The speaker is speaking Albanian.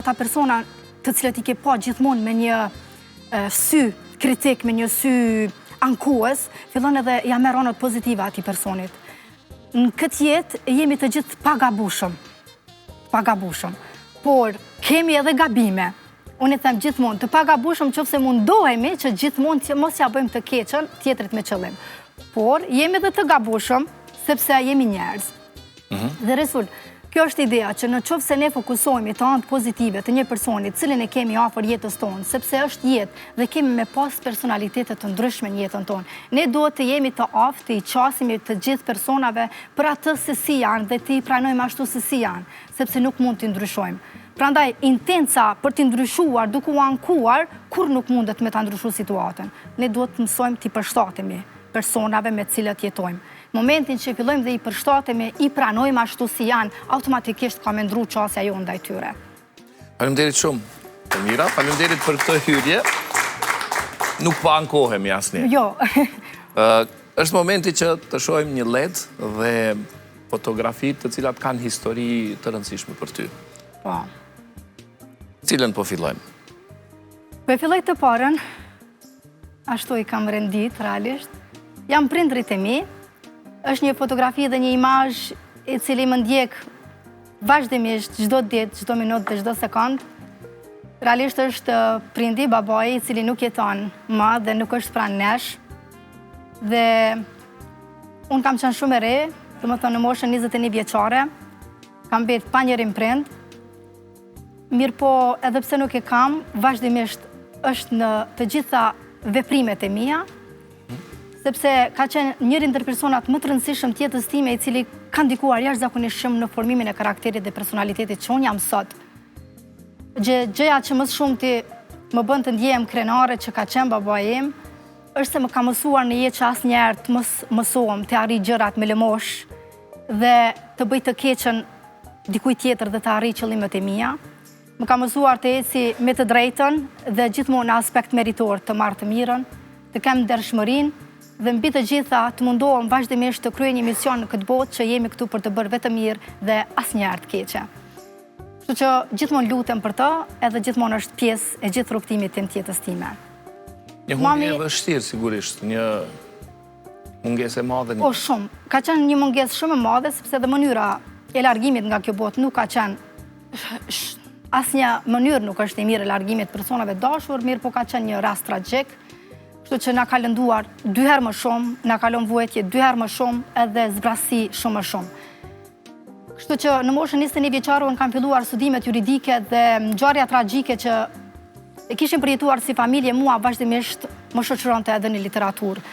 ata persona të cilët i ke pa gjithmonë me një sy kritik, me një sy ankues, fillon edhe ja merr anët pozitive atij personit. Në këtë jetë jemi të gjithë të pagabushëm, pagabushëm, por kemi edhe gabime. Unë e them gjithmonë, të pagabushëm qoftë se mundohemi që gjithmonë që mos ja bëjmë të keqen tjetrit me qëllim. Por jemi edhe të gabushëm, sepse jemi njerëz. Mhm. Dhe Resul, kjo është ideja që në qoftë se ne fokusohemi te anët pozitive të një personi, cilin e kemi afër jetës tonë, sepse është jetë dhe kemi me pas personalitete të ndryshme në jetën tonë. Ne duhet të jemi të aftë, të i qasemi të gjithë personave për atë se si janë dhe të i pranojmë ashtu se si janë, sepse nuk mund t'i ndryshojmë. Prandaj, intenca për t'i ndryshuar duke u ankuar, kurrë nuk mundet me ta ndryshu situatën. Ne duhet të mësojmë t'i përshtatemi personave me cilët jetojmë. Momentin që fillojmë dhe i përshtatemi, i pranojmë ashtu si janë, automatikisht ka me ndru qasja jonë ndaj tyre. Faleminderit shumë, Mira, faleminderit për këtë hyrje. Nuk po ankohemi asnjë. Jo. Është momenti që të shohim një led dhe fotografi të cilat kanë histori të rëndësishme për ty. Po. Cilën po fillojmë? Po e filloj të parën, Ashtu i kam rendit, realisht. Janë prindrit e mi. është një fotografi dhe një imazh i cili më ndjek vazhdimisht, çdo ditë, çdo minutë dhe çdo sekond. Realisht është prindi, babai, i cili nuk jeton më dhe nuk është pranë nesh. Dhe unë kam qenë shumë e re, domethënë në moshën 21 vjeçare, kam mbet pa njërin prind, Mirëpo, edhe pse nuk e kam, vazhdimisht është në të gjitha veprimet e mia, sepse ka qenë njëri ndër personat më të rëndësishëm të jetës time, i cili ka ndikuar jashtëzakonisht shumë në formimin e karakterit dhe personalitetit që unë jam sot. Gjëja që më së shumti më bën të ndjehem krenare që ka qenë babai im, është se më ka mësuar në jetë që asnjëherë të mos mësohem të arrij gjërat me lëmoshë dhe të bëj të keqen dikujt tjetër dhe të arrij qëllimet e mia. Më ka mësuar të eci me të drejtën dhe gjithmonë në aspekt meritor të marr të mirën, të kem ndershmërinë dhe mbi të gjitha të mundohem vazhdimisht të kryej një mision në këtë botë që jemi këtu për të bërë vetëm mirë dhe asnjëherë të keqe. Kështu që gjithmonë lutem për të edhe gjithmonë është pjesë e gjithë rrugëtimit tim të jetës time. Një humbje e vështirë sigurisht, një mungesë e madhe. Po shumë, ka qenë një mungesë shumë e madhe sepse edhe mënyra e largimit nga kjo botë nuk ka qenë asnjë mënyrë nuk është e mirë e largimit personave të dashur, mirëpo ka qenë një rast tragjik, kështu që na ka lënduar dy herë më shumë, na ka lënë vuajtje dy herë më shumë edhe zbrazësi shumë më shumë. Kështu që në moshën 21 vjeçare unë kam filluar studimet juridike dhe ngjarja tragjike që e kishim përjetuar si familje mua vazhdimisht më shoqëronte edhe në literaturë.